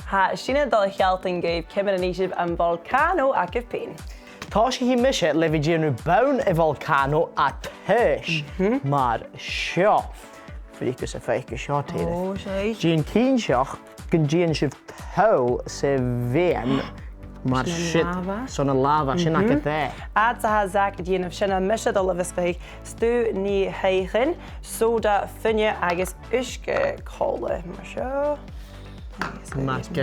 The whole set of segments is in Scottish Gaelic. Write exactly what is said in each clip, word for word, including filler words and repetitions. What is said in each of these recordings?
Tha sinne a' dol a shealltainn dhuibh ciamar a nì sibh am volcano agaibh fhèin. Tòisichidh mise le bhith a' dèanamh bonn a' volcano a-nis, mar seo. Feuch gus am faic thu seo, Tara. Ò, seadh. Dèan cinnteach gun dèan sibh toll sa mheadhan mar sin. Son an lava, sin agad e. Fhad 's a tha Zach a' dèanamh sin, tha mise a' dol a mheasgachadh stuth nigheadaireachd, soda fuine agus uisge còmhla, mar seo. Agus mar seo.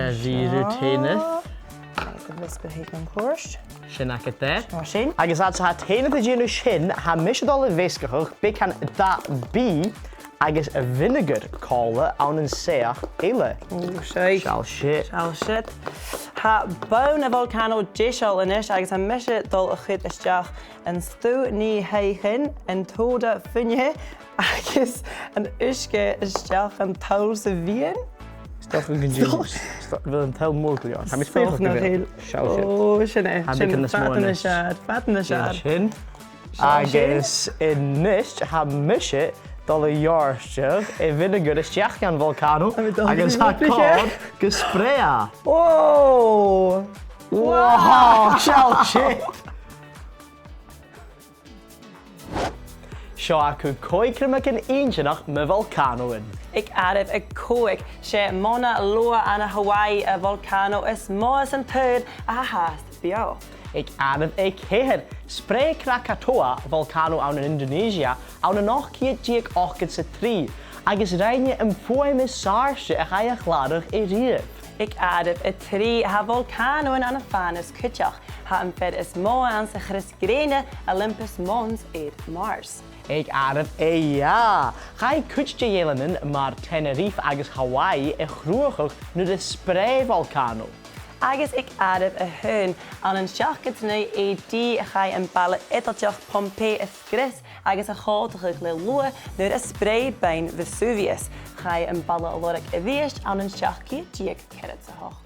Agus a' mheasgachadh an-còmhnaidh. Sin agad e. Mar sin. Agus fhad 's a tha Tara a' dèanamh sin, tha mise a' dol a mheasgachadh beagan dath-bìdh agus vinegar còmhla ann an soitheach eile. Ò, seadh. Seall sin. Seall sin. Tha bonn a' volcano deiseil a-nis agus tha mise a' dol a chur a-steach an stuth nigheadaireachd, an t-soda fuine agus an uisge a-steach dhan toll sa mheadhan. Stoc an gin. Stoc. Stoc, bheil an toll mòr gu leòr? Tha mi a' smaoineachadh gu bheil. Seall sin. Ò, sin e. Tha beagan nas motha a-nis. Fada nas fheàrr, fada nas fheàrr. Sin. Agus a-nis, tha mise a' dol a dhòrtadh am vinegar a-steach dhan volcano agus tha còir gun spreadh e. Whoa! Wow! Seall sin! Seo agaibh còig cruinneachaidhean inntinneach mu volcanoan. Aig àireamh a còig, 's e Mauna Loa ann an Hawaii am volcano as motha san t-saoghal a tha fhathast beò. Aig àireamh a ceithir, spreadh Krakatoa, volcano ann an Indonesia, ann an ochd ceud deug ochdad 's a trì, agus rinn e am fuaim as àirde a chaidh a chlàradh a-riamh. Aig àireamh a trì, tha volcanoan ann am fànas cuideachd. Tha am fear as motha anns a' chrios-ghrèine, Olympus Mons, air Mars. Aig àireamh a dhà, chaidh cuid de dh'eileanan mar Tenerife agus Hawaii a chruthachadh nuair a spreadh volcano. Agus aig àireamh a h-aon, ann an seachdad 's a naoi A D, chaidh am baile Eadalach Pompeii a sgrios agus a chòmhdachadh le luath nuair a spreadh beinn Vesuvius. Chaidh am baile a lorg a-rithist ann an seachd ceud deug ceathrad 's a h-ochd.